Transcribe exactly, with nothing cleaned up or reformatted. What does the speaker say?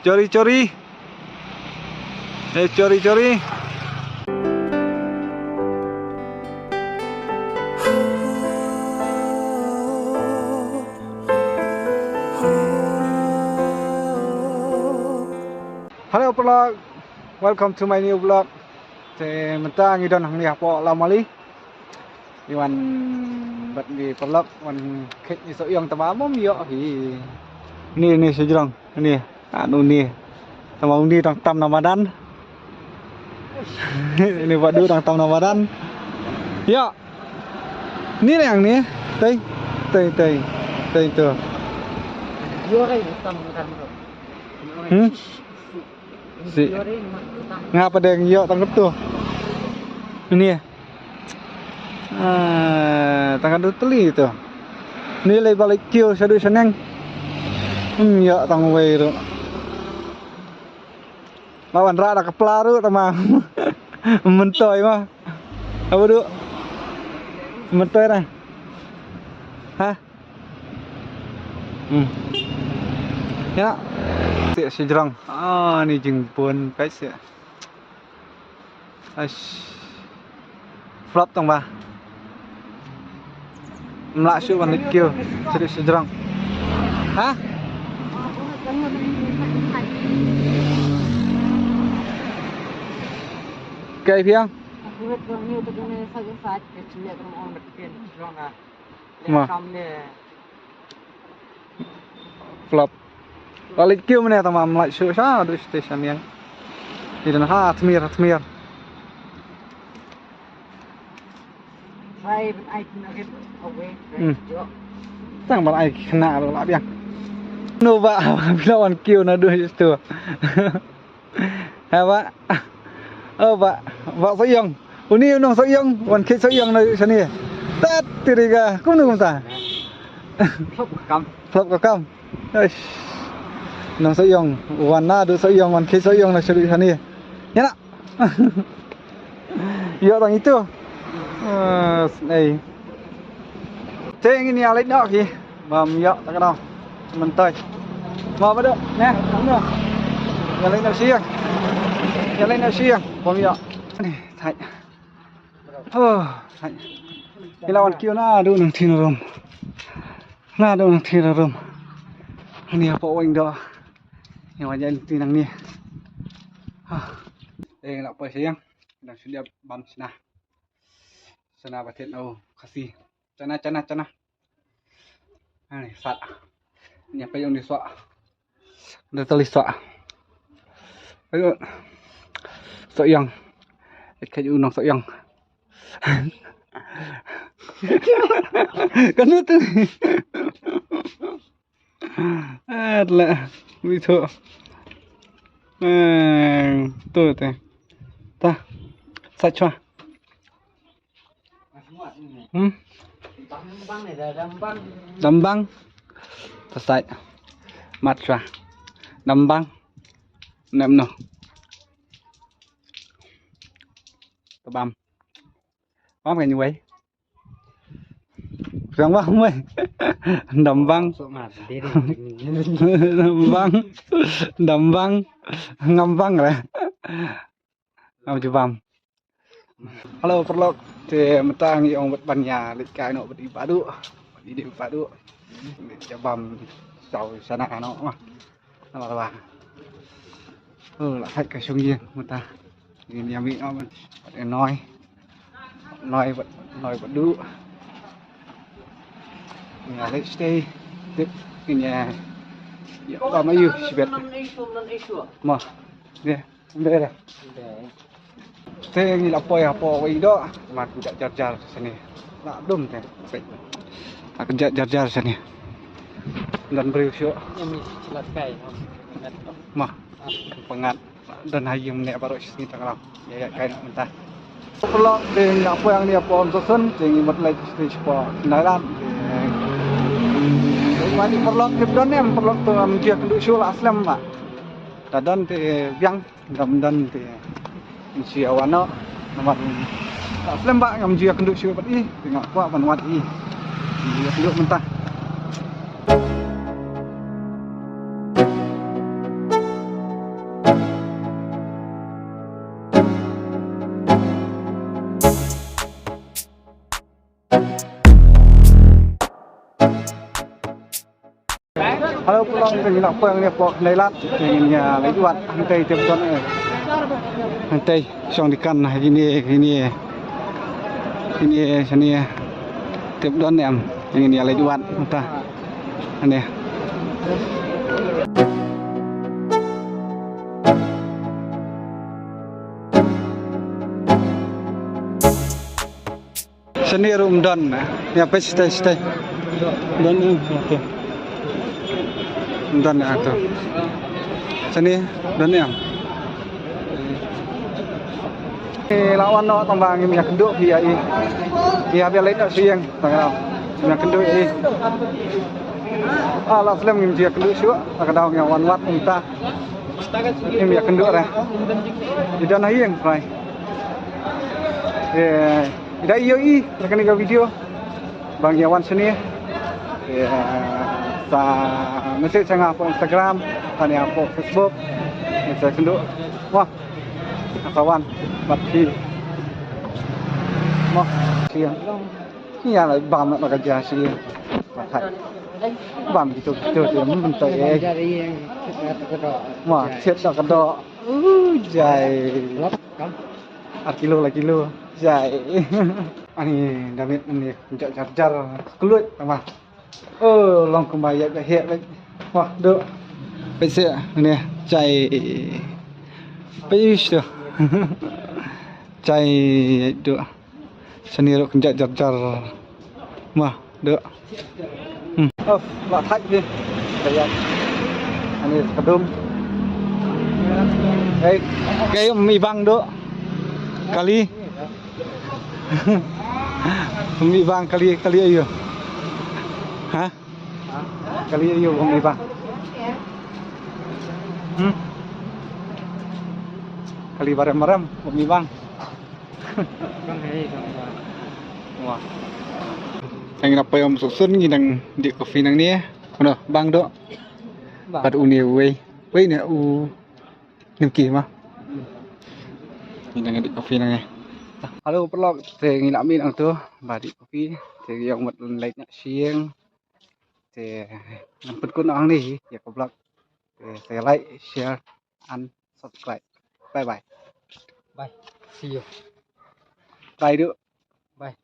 Chori chori. Eh, chori chori. Hello paralok, welcome to my new vlog. Te mynta ngi don hangne hapoh Lawmali. Ngi wan bad ngi paralok wan kheit ïa i Sohiong, tangba ym ïoh hi. Ni ni sha jrong ni. Anu ni. Tangba uni dang tam na madan. Ni Badu dang tam na madan. Ïa. Ni leng ni. Tei. Tei tei. Tei tu. Hmm? Si. Nga pat dang ïoh tang tu. Ni. Ah, tang ka dut teli tu. Ni lei ba leit kiew shaduh shaneng. Hmm, ïa tang wei ruh. Lawan rah da ka pla ruh tama. Mentoi ma. Apa du? Mentoi dah. Ha? Hmm. Ïa. Sih sejrong. Ah, ni jingbun peit sih. Aish. Flop tang ba. Mlah shu wan leit kiew. Sih sejrong. Ha? Kai phiang. Ma. Flop. Ba leit kiew mane tama mlah shu sha du station yang. Idan ha tmir tmir. Hmm. Tang ban ai khna ba la biang. No ba bila wan kiew na du stu. Ha ba. Oh ba. Ba Sohiong. Uni u nong Sohiong wan kheit Sohiong na shane. Tat tiriga kumno kumta. Flop ka kam. Flop ka kam. Eish. Nong Sohiong wan na du Sohiong wan kheit Sohiong na shaduh shane. Ïa na. Ïoh tang itu. Ah, snei. Te ngin ïa leit noh ki. Bam ïoh tang noh. Mentoi. Mo ba dok. Neh, noh. Ïa leit noh siang. Ïa leit noh siang. Bam ïoh. Ni, thait. Oh, thait. Ila wan kiew na du nang thin rum. Na du nang thin rum. Ni apa weng do. Yang wajah ini tinang ni. Ha. Eh, nak apa siang? Nang sudah bam sana. Sana batet au kasi. Sana sana sana. Hai, sat. Ni apa yang ni suak? Dah tali suak. Ayo. Sohiong. Ikat unang Sohiong. Kan tu. Ah, telah. Wi tu. Eh, tu tu. Ta. Sa chwa. Hmm. Dambang. Ta sa. Mat chwa. Dambang. Nem no. Tabam. Bam kan wei. Rang bam wei. Dambang. Dambang. Dambang. Ngambang re. Ngam jubam. Hello paralok. Te mynta ngi ong bad ban ïa leit kai noh bad i Badu. Bad i dei Badu. Jubam. Saw sana noh. Namar ba. Oh, la thait ka shong ïing mynta. Ngin ïa mih noh bad i Noi. Noi bad, Noi bad Badu. Ngin ïa leit stay. Tip ngin ïa. Ïa ba ma ïu shibet. Mo. Deh. Deh. Te ngi la poi hapoh wei doh, ma ku da jar jar sini. La dum te. Peit. Ak jar jar jar sini. Don briew shuh. Yang mesti silat kai. Ma. Pengat. Don ha ïing ne baroh sini tang lam. Ïa ïa kai nak mynta. Paralok te ngi la poi hangne hapoh Umsohsun, te ngi mut leit sini shapoh Sinaran. Te wan paralok te don em paralok tu ngam ju ïakynduh shuh la slem ba. Ta don te biang. Ngam don te. Ngi shu ïa wan noh. Namar. Ah, slem ba ngam ju ïakynduh shuh bad i. Te nga kwah ban wad i. Ngi ïakynduh mynta. Te ngi la poi hangne hapoh Khyndai Lad, te ngin ïa leit wad hangtei te don eh. Hangtei shong di kan hangne, hangne. Hangne shane te don ne em. Te ngin ïa leit wad mynta. Hangne. Shane ruh ym don. Ïa peit shatei shatei. Don ne em, shatei. Ym don ne em to. Shane don ne em. Eh, la wan noh tang ba ngim ïakynduh phi ïa i. Ïa ba leit noh sha ïing tang ba ngim ïakynduh ïa i. Ah, la slem ngim ju ïakynduh shuh. La ka daw ngi wan wad kumta. Ngim ïakynduh re. I don ha ïing, right. Eh, i da ïohi ïa kane ka video ba ngi ïa wan shane. Eh, sa message ïa nga hapoh Instagram, lane hapoh Facebook. Ngin sa ïakynduh. Wah. Nga sa wan bad phi. Mo. Sha ïing. Ïa la bam na ka jia sha ïing. Bam kito kito te mynta eh. Mo, thied da ka doh. U jai. Ar kilo la kilo. Jai. Ani damit ani jar jar jar. Kluit tama. Oh, long kumba ïa ka heh lagi. Wah, duh. Peit seh, ni, jai. Peit seh. Jai, duh. Shane ruh kynjat jar jar. Wah, duh. Hmm. Oh, la thait ni. Kaya. Ani ka dum. Hei, kaya mi bang duh. Kali. Ym i bang kali, kali aïu? Ha? Kali aïu ym i bang? Hmm? Kali barem barem ym i bang. Bang hei bang bang. Wah. Tang ngi na poi ym suk sun ngi dang dih kopi nangne. Mano bang duh? Bang. Pat une uwei. Uwei ne u Nim ki ma. Ngi dang dih kopi nangne. Hello paralok, te ngi la mih nangtu ba dih kopi. Te ngi ïa mut leit noh sha ïing. Te ngan pynkut noh hangne ïa ka vlog. Te sa like, share and subscribe. Bye bye. Bye. See you. Bye duh. Bye.